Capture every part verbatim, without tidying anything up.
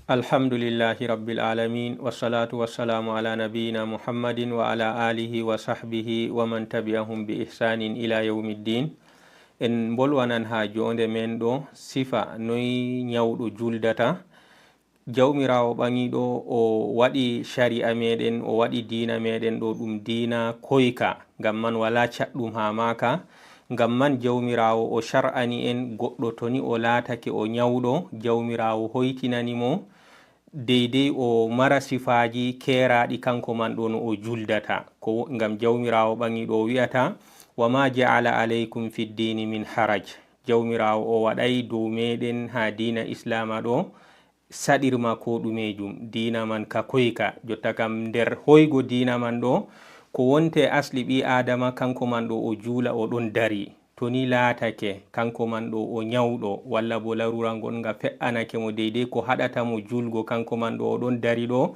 Alhamdulillahi Rabbil Alamin, wassalatu wassalamu ala nabiyyina Muhammadin wa ala alihi wa sahbihi wa man tabi'ahum bi ihsanin ila yawmiddin. En mbolwanan ha jonde men ɗo sifa noy nyawɗo juldata. Jawmiraawo ɓaŋiiɗo o waɗi shari'a meɗen, o waɗi diina meɗen ɗo ɗum diina koyka, ngam man wala caɗɗum ha maaka. Ngam man Jawmiraawo o shar'ani en goɗɗo to ni o laatake o nyawɗo, Jawmiraawo hoytinani mo deydey o mara sifaaji keeraaɗi kanko man ɗo no o juldata. Ko ngam Jawmiraawo ɓaŋiiɗo o wi'ata, "Wa ma ja'ala alaykum fid dini min haraj." Jawmiraawo o waɗay dow meɗen ha diina Islaama ɗo saɗirma ko ɗumejum. Diina man ka koyka. Jotta kam nder hoygo diina man ɗo, ko wonte asli ɓi Aadama kanko man ɗo o juula o ɗon dari. To ni laatake kanko man ɗo o nyawɗo, walla bo larura ngon nga fe'anake mo deydey ko haɗata mo juulgo kanko man ɗo o ɗon dari ɗo,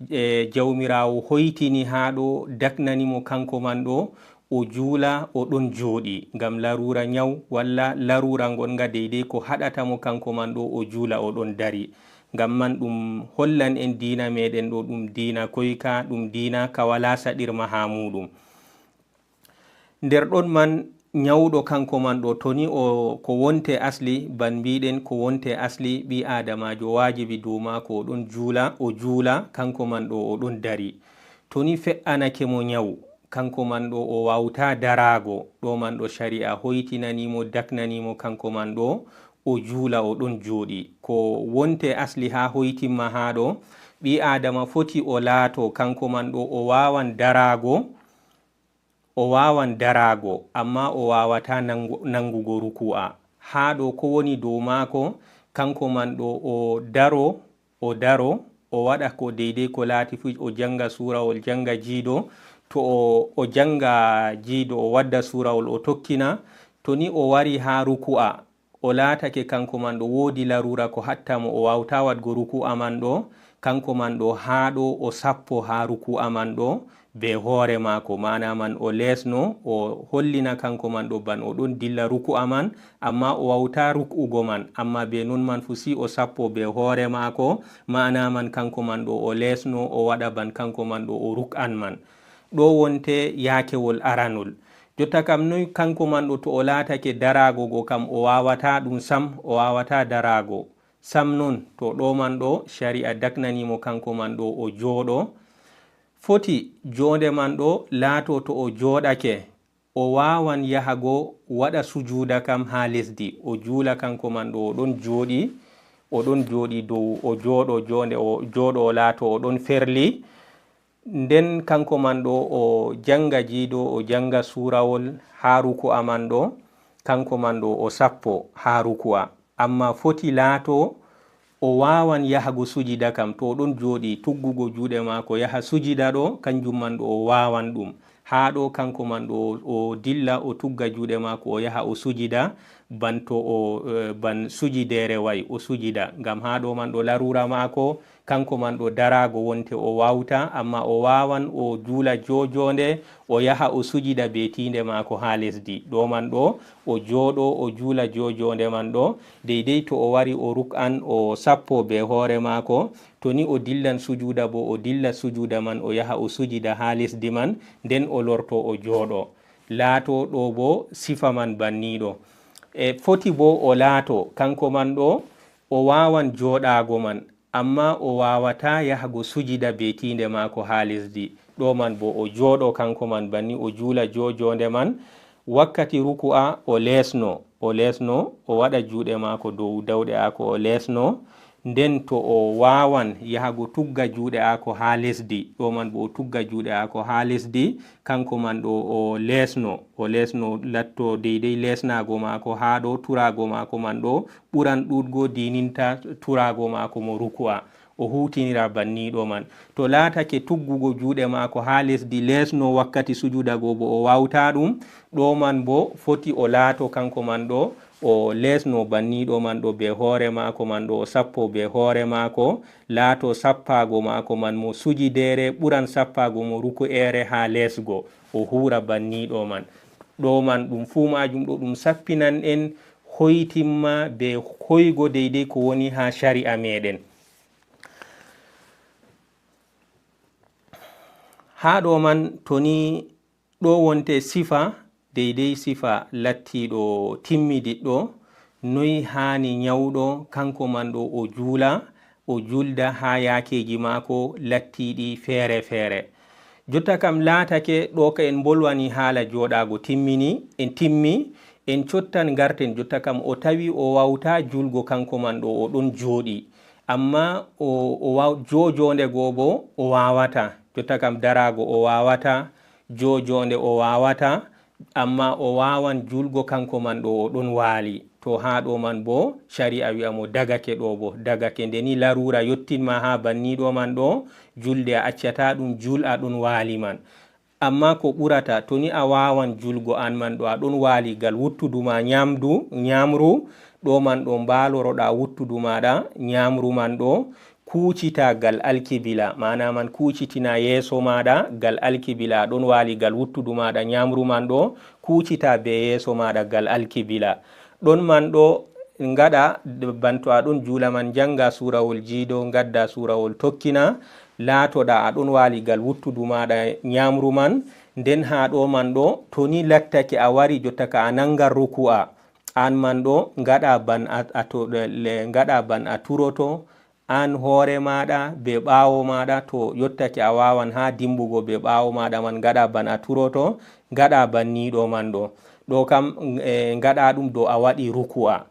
e, Jawmiraawo hoytini ha ɗo daknani mo kanko man ɗo o juula o ɗon jooɗi ngam larura nyaw, walla larura ngon nga deydey ko haɗata mo kanko man ɗo o juula o ɗon dari. Ngam man ɗum hollan en diina meɗen ɗo ɗum diina koyka, ɗum diina ka wala saɗirma ha muɗum. Nder ɗon man nyawɗo kanko man ɗo to ni o ko wonte asli, ban mbiɗen ko wonte asli ɓi Aadamaajo waajibi dow maako o ɗon juula, o juula kanko man ɗo o ɗon dari. To ni fe'anake mo nyaw, kanko man ɗo o wawta daraago, ɗo man ɗo shari'a hoytinani mo, daknani mo kanko man ɗo o juula o ɗon jooɗi. Ko wonte asli ha hoytimma ha ɗo, ɓi Aadama foti o laato kanko man ɗo o wawan daraago, o wawan daraago, amma o wawata nangu-, nangugo ruku'a. Ha ɗo ko woni dow maako, kanko man ɗo o daro, o daro, o waɗa ko deydey ko laati fu, o janga suurawol, janga jiido. To o, o janga jiido, o wadda suurawol, o tokkina. To ni o wari ha ruku'a, o laatake kanko man ɗo woodi larura ko hatta mo, o wawta waɗgo ruku'a man ɗo, kanko man ɗo ha ɗo o sappo ha ruku'a man ɗo be hoore maako, ma'ana man o leesno, o hollina kanko man ɗo ban o ɗon dilla ruku'a man, amma o wawta ruk'ugo man, amma be non man fu si o sappo be hoore maako, ma'ana man kanko man ɗo o leesno, o waɗa ban kanko man ɗo o ruk'an man. Ɗo wonte yaakewol aranol. Jotta kam noy kanko man ɗo to o laatake daraago go kam o wawata ɗum sam, o wawata daraago sam non, to ɗo man ɗo shari'a daknani mo kanko man ɗo o jooɗo. Foti joonde man ɗo laato to o jooɗake, o wawan yahago waɗa sujuuda kam ha lesdi, o juula kanko man ɗo o ɗon jooɗi, o ɗon jooɗi dow, o jooɗo joonde, o jooɗo o laato o ɗon ferli. Nden kanko man ɗo o janga jiido, o janga suurawol ha ruku'a man ɗo, kanko man ɗo o sappo ha ruku'a. Amma foti laato o wawan yahago sujida kam, to o ɗon jooɗi tuggugo juuɗe maako yaha sujida ɗo, kanjum man ɗo o wawan ɗum. Ha ɗo kanko man ɗo o dilla o tugga juuɗe maako o yaha o sujida, ban to o, eh, ban sujideere way o sujida. Ngam ha ɗo man ɗo larura maako, kanko man ɗo daraago wonte o wawta, amma o wawan o juula jojonde, o yaha o sujida be tiinde maako ha lesdi. Ɗo man ɗo o jooɗo o juula jojonde man ɗo, deydey to o wari o ruk'an o sappo be hoore maako, to ni o dillan sujuuda bo o dilla sujuuda man o yaha o sujida ha lesdi man, nden o lorto o jooɗo. Laato ɗo bo sifa man banniɗo. E foti bo o laato kanko man ɗo o wawan jooɗaago man, amma o wawata yahago sujida be tiinde maako ha lesdi. Ɗo man bo o jooɗo kanko man banni o juula jojonde man. Wakkati ruku'a o leesno, o leesno, o waɗa juuɗe maako dow dawɗe ako o leesno. Nden to o wawan yahago tugga juuɗe ako ha lesdi, ɗo man bo o tugga juuɗe ako ha lesdi, kanko man ɗo o leesno, o leesno latto deydey leesnaago maako ha ɗo turaago maako man ɗo ɓuran ɗuɗgo diininta turaago maako mo ruku'a. O huutinira banniɗo man. To laatake tuggugo juuɗe maako ha lesdi leesno wakkati sujuda go bo o wawta ɗum, ɗo man bo foti o laato kanko man ɗo o leesno banniɗo man ɗo be hoore maako man ɗo o sappo be hoore maako, laato sappaago maako man mo sujideere ɓuran sappaago mo ruku'eere ha leesgo, o huura banniɗo man. Ɗo man ɗum fuu maajum ɗo ɗum sappinan en hoytimma be hoygo deydey ko woni ha shari'a meɗen. Haa ɗo man, to ni ɗo wonte sifa, deydey sifa lattiiɗo timmidiɗɗo, noy haani nyawɗo kanko man ɗo o juula, o juulda haa yaakeeji maako lattiiɗi feere feere. Jotta kam laatake ɗo ka en mbolwani haala jooɗaago timmini, en timmi, en cottan ngarten jotta kam o tawi o waawta juulgo kanko man ɗo o ɗon jooɗi. Amma o, o waaw-, joojoonde goo boo o waawataa. Jotta kam daraago o waawataa, joojoonde o waawataa, amma o waawan juulgo kanko man ɗo o ɗon waali. To haa ɗo man boo, cari'a wi'a mo dagake ɗo boo, dagake. Nde ni laruura yottin ma haa banni ɗo man ɗo, juulde a accataa ɗum, juul a ɗon waali man. Amma ko ɓurata, to ni a waawan juulgo aan man ɗo, a ɗon waali gal wuttudu ma nyaamdu, nyaamru, ɗo man ɗo mbaaloroɗa wuttudu maaɗa, nyaamru man ɗo, kuucita gal alkibila, maana man kuucitina yeeso maaɗa gal alkibila, a ɗon waali gal wuttudu maaɗa, nyaamru man ɗo, kuucita bee yeeso maaɗa gal alkibila. Ɗon man ɗo ngaɗa, banto a ɗon juula man, njannga suurawol jiido, ngadda suurawol tokkina, laatoɗa a ɗon waali gal wuttudu maaɗa nyaamru man, nden haa ɗo man ɗo, to ni lattake a wari jotta ka a nanngan ruku'a, aan man ɗo ngaɗa ban a, a to, le, ngaɗa ban a turoto, aan hoore maaɗa bee ɓaawo maaɗa, to yottake a waawan haa dimbugo bee ɓaawo maaɗa man, ngaɗa ban a turoto, ngaɗa ban ni ɗo man ɗo. Ɗo kam, e, ngaɗa ɗum dow a waɗi ruku'a.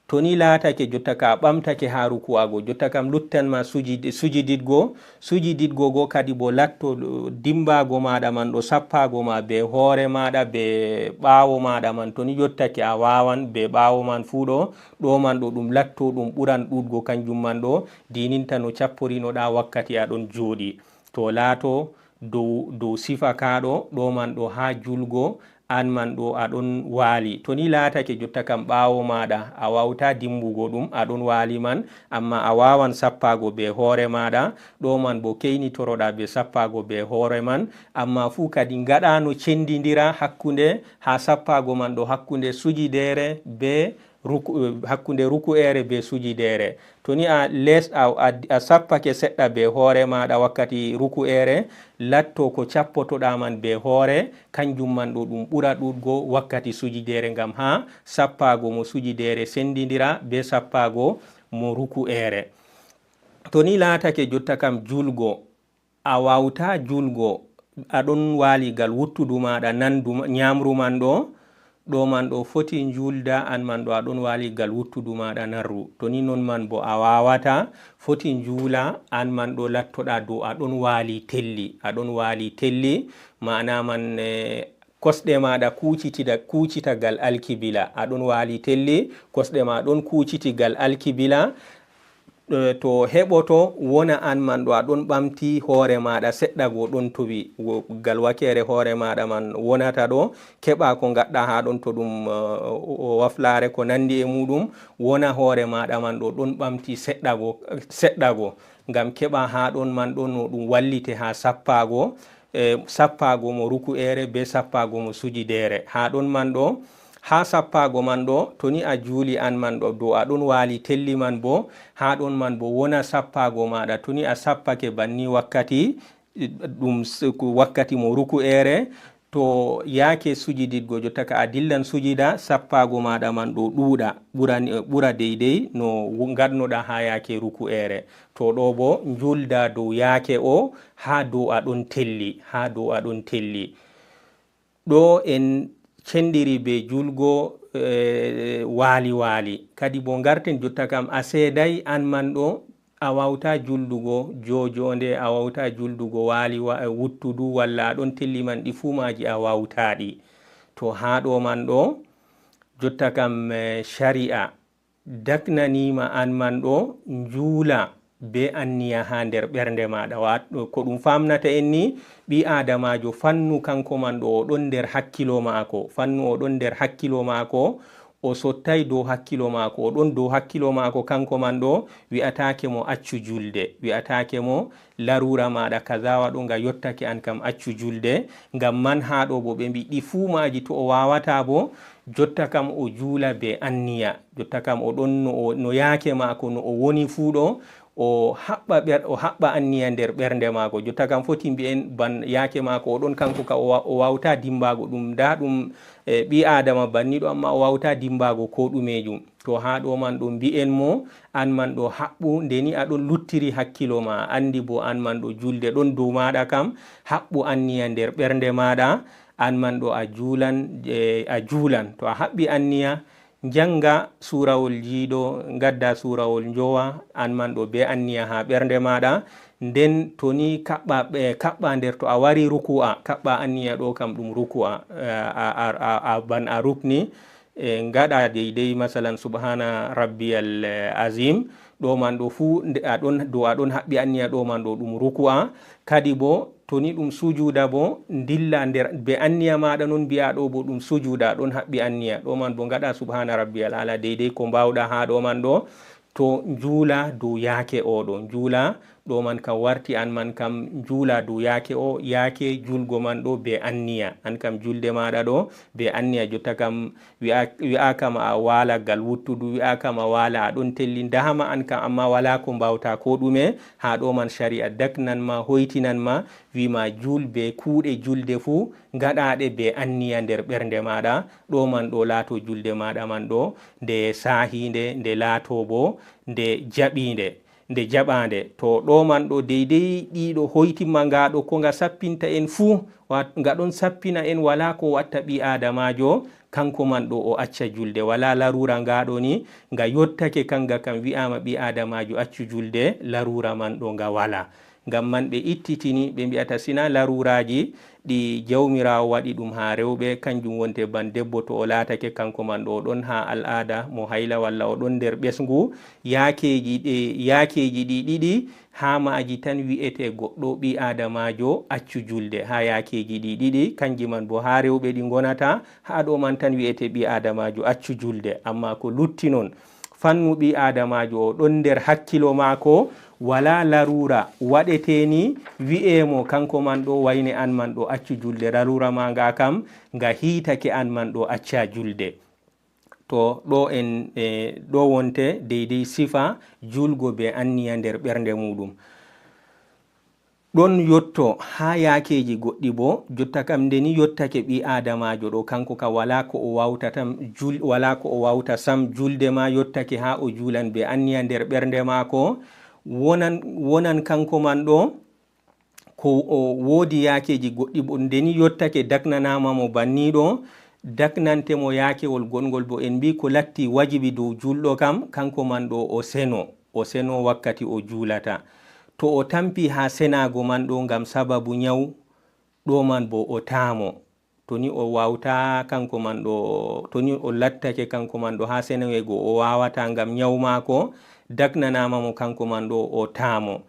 To ni laatake jotta ka a ɓamtake haa ruku'a go, jotta kam luttan ma sujid-, sujididgo, sujididgo go kadi bo latto, ɗo, dimbaago maaɗa man ɗo sappaago ma bee hoore maaɗa, bee ɓaawo maaɗa man. To ni yottake a waawan bee ɓaawo man fuu ɗo, ɗo man ɗo ɗum latto ɗum ɓuran ɗuuɗgo kanjum man ɗo, diininta no capporinoɗa wakkati a ɗon jooɗi. To laato dow, dow sifa kaa ɗo, ɗo man ɗo haa juulgo, aan man ɗo a ɗon waali. To ni laatake jotta kam ɓaawo maaɗa, a waawta dimbugo ɗum, a ɗon waali man, amma a waawan sappaago bee hoore maaɗa, ɗo man bo keynitoroɗa bee sappaago bee hoore man, amma fuu kadi ngaɗa no cendindira hakkunde, haa sappaago man ɗo hakkunde sujideere bee ruku-, eh, hakkunde ruku'eere bee sujideere. To ni a les-, a, a, a sappake seɗɗa bee hoore maaɗa wakkati ruku'eere, latto ko cappotoɗa man bee hoore, kanjum man ɗo ɗum ɓura ɗuuɗgo wakkati sujideere, ngam haa sappaago mo sujideere sendindira bee sappaago mo ruku'eere. To ni laatake jotta kam juulgo, a waawta juulgo, a ɗon waali gal wuttudu maaɗa nandu ma-, nyaamru man ɗo, ɗo man ɗo foti njuulda, aan man ɗo a ɗon waali gal wuttudu maaɗa nanru. To ni non man bo a waawataa, foti njuula, aan man ɗo lattoɗa dow a ɗon waali telli, a ɗon waali telli, maana man, eh, kosɗe maaɗa kuucitida-, kuucita gal alkibila, a ɗon waali telli, kosɗe ma ɗon kuuciti gal alkibila, eh, to heɓoto wona aan man ɗo a ɗon ɓamti hoore maaɗa seɗɗa go ɗon towi, wo-, gal wakeere hoore maaɗa man wonata ɗo, keɓa ko ngaɗɗa haa ɗon to ɗum, eh, o, o waflaare ko nanndi e muuɗum, wona hoore maaɗa man ɗo ɗon ɓamti seɗɗa go, seɗɗa go, ngam keɓa haa ɗon man ɗo no ɗum wallite haa sappaago, eh, sappaago mo ruku'eere bee sappaago mo sujideere. Haa ɗon man ɗo, haa sappaago man ɗo, to ni a juuli aan man ɗo, dow a ɗon waali telli man bo, haa ɗon man bo wona sappaago maaɗa. To ni a sappake banni wakkati, ɗum s-, wakkati mo ruku'eere, to yaake sujididgo, jotta ka a dillan sujida, sappaago maaɗa man ɗo ɗuuɗa, ɓura ni, ɓura deydey no wo-, ngaɗnoɗa haa yaake ruku'eere. To ɗo bo, njuulda dow yaake o, haa dow a ɗon telli, haa dow a ɗon telli. Ɗo en cendiri bee juulgo, eh, waali waali. Kadi bo ngarten jotta kam a seeday aan man ɗo, a waawta juuldugo joojoonde, a waawta juuldugo waali wa-, eh, wuttudu, walla a ɗon telli man ɗi fuu maaji a waawta ɗi. To haa ɗo man ɗo, jotta kam, eh, cari'a daknaniima aan man ɗo njuula bee anniya haa nder ɓernde maaɗa. Wa-, ko ɗum faamnata en ni, ɓii aadamaajo fannu kanko man ɗo o ɗon nder hakkilo maako, fannu o ɗon nder hakkilo maako, o sottay dow hakkilo maako, o ɗon dow hakkilo maako kanko man ɗo, wi'ataake mo accu julde, wi'ataake mo laruura maaɗa kaza waɗo nga yottake aan kam accu julde, ngam man haa ɗo bo ɓe mbi ɗi fuu maaji to o waawataa bo, jotta kam o juula bee anniya, jotta kam o ɗon no o, no yaake maako no o woni fuu ɗo, o haɓɓa ɓer-, o haɓɓa anniya nder ɓernde maako. Jotta kam foti mbi'en ban yaake maako o ɗon kanko ka o wa-, o waawta dimbaago ɗum. Ndaa ɗum, e, ɓii Aadama banniiɗo, ammaa o waawta dimbaago koo ɗumeejum. To haa ɗo man ɗo mbi'en mo, an man ɗo haɓɓu, nde ni a ɗon luttiri hakkilo ma, a anndi bo an man ɗo julde ɗon dow maaɗa kam, haɓɓu anniya nder ɓernde maaɗa, an man ɗo a juulan, e, a juulan. To a haɓɓi anniya, njannga suurawol jiiɗo, ngadda suurawol njowa, an man ɗo bee anniya haa ɓernde maaɗa. Nden to ni kaɓɓa, e, kaɓɓa nder, to a wari ruku'a, kaɓɓa anniya ɗo kam ɗum ruku'a, e, a, a, a, a ban a rukni, e, ngaɗa deydey, masalan, subhaana rabbiyal, e, azim, ɗo man ɗo fuu nde a ɗon, dow a ɗon haɓɓi anniya ɗo man ɗo ɗum ruku'a. Kadi bo, to ni ɗum sujuuda bo, ndilla nder be anniya maaɗa non mbi'a ɗo bo ɗum sujuuda, a ɗon haɓɓi anniya. Ɗo man bo ngaɗa subhaana rabbiyal ala deydey ko mbaawɗa haa ɗo man ɗo. To njuula dow yaake o ɗo, njuula ɗo man kam warti an man kam njuula dow yaake o, yaake julgo man ɗo be anniya. An kam julde maaɗa ɗo be anniya, jotta kam wi'a, wi'aaka ma a waala gal wuttudu, wi'aaka ma waala a ɗon telli, ndahama an kam, ammaa walaa ko mbaawta koo ɗume. Haa ɗo man shari'a daknan ma, hoytinan ma, wi' ma juul be kuuɗe julde fuu ngaɗaaɗe be anniya nder ɓernde maaɗa. Ɗo man ɗo laato julde maaɗa man ɗo nde saahiinde, nde laato bo nde jaɓiinde, nde jaɓaande. To ɗo man ɗo deydey ɗiɗo hoytimma nga ɗo ko nga sappinta en fuu, wa-, nga ɗon sappina en, walaa ko watta ɓii Aadamaajo, kanko man ɗo o acca julde. Walaa laruura nga ɗo ni, nga yottake kanga kam wi'aama ɓii Aadamaajo accu julde, laruura man ɗo nga walaa. Ngam man ɓe ittitini, ɓe mbi'ata sina laruuraaji ɗi Jawmiraawo waɗi ɗum haa rewɓe, kanjum wonte ban debbo to o laatake kanko man ɗo o ɗon haa al'aada mo hayla walla o ɗon nder ɓesngu, yaakeeji ɗe, yaakeeji ɗi ɗiɗi, haa maaji tan wi'ete goɗɗo ɓii Aadamaajo accu julde, haa yaakeeji ɗi ɗiɗi, kanji man bo haa rewɓe ɗi ngonata, haa ɗo man tan wi'ete ɓii Aadamaajo accu julde. Ammaa ko lutti non, fannu ɓii Aadamaajo o ɗon nder hakkilo maako, walaa laruura waɗeteeni wi'e mo kanko man ɗo wayne an man ɗo accu julde, laruura ma nga kam nga hiitake an man ɗo acca julde. To ɗo en, e, ɗo wonte deydey sifa julgo be anniya nder ɓernde muuɗum. Ɗon yotto haa yaakeeji goɗɗi boo, jotta kam nde ni yottake ɓii Aadamaajo ɗo, kanko kam walaa ko o waawta tam jul-, walaa ko o waawta sam, julde ma yottake haa o juulan be anniya nder ɓernde maako. Wonan, wonan kanko man ɗo, ko o woodi yaakeeji goɗɗi boo, nde ni yottake daknanaama mo banni ɗo, daknante mo yaakewol goɗngol boo. En mbii ko latti wajibi dow juulɗo kam, kanko man ɗo o seno. O seno wakkati o juulata. To o tampi haa senaago man ɗo ngam sababu nyaw, ɗo man bo o taamo. To ni o waawta kanko man ɗo, to ni o lattake kanko man ɗo haa seneweego o waawata ngam nyaw maako, daknanaama mo kanko man ɗo o taamo.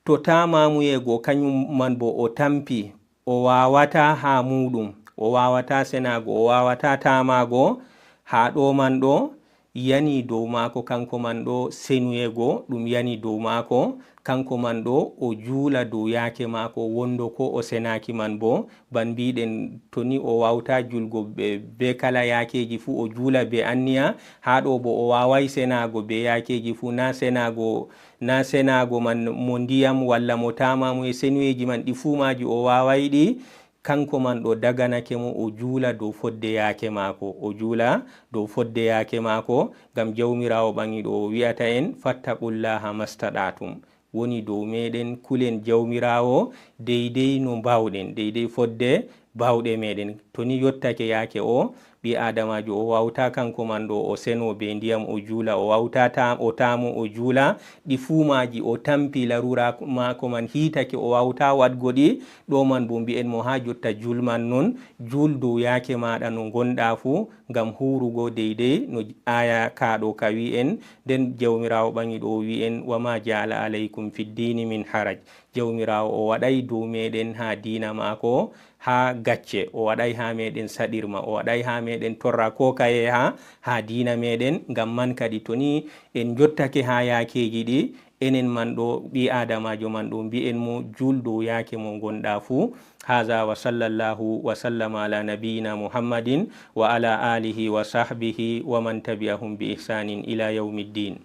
To taamamuyeego kanyum man bo o tampi, o waawata haa muuɗum, o waawata senaago, o waawata taamaago, haa ɗo man ɗo, yani dow maako kanko man ɗo senuyeego, ɗum yani dow maako kanko man ɗo o juula dow yaake maako wondo ko o senaaki man bo, ban mbiɗen to ni o waawta juulgo be, be kala yaakeeji fuu o juula be anniya, haa ɗo bo o waaway senaago be yaakeeji fuu, na senaago, na senaago man mo ndiyam walla mo taamamu e senuyeeji man ɗi fuu maaji o waaway ɗi, kanko man ɗo daganake mo o juula dow fodde yaake maako, o juula dow fodde yaake maako, ngam Jawmiraawo ɓaŋiiɗo o wi'ata en, "Fattaqullaha mastaɗa'tum." Woni dow meɗen kulen Jawmiraawo deydey no mbaawɗen, deydey fodde baawɗe meɗen. To ni yottake yaake o, ɓii Aadamaajo o waawta kanko man ɗo o seno be ndiyam o juula, o waawta ta-, o taamo o juula, ɗi fuu maaji o tampi laruura maako man hiitake o waawta waɗgo ɗi, ɗo man bo mbi'en mo haa jotta juul man non, juul dow yaake maaɗa no ngonɗa fuu, ngam huurugo deydey no aaya kaa ɗo ka wi'en. Nden Jawmiraawo ɓaŋiiɗo o wi'en, "Wa ma ja'ala alaykum fid dini min haraj." Jawmiraawo o waɗay dow meɗen haa diina maako haa gacce, o waɗay haa meɗen saɗirma, o waɗay haa meɗen torra ko kaye haa, haa diina meɗen. Ngam man kadi, to ni en njottake haa yaakeeji ɗi, enen man ɗo, ɓii Aadamaajo man ɗo, mbi'en mo juul dow yaake mo ngonɗa fuu. Haza wa sallallahu wa sallama ala nabiyina Muhammadin wa ala alihi wa sahbihi wa man tabi'ahum bi ihsanin ila yawmiddin.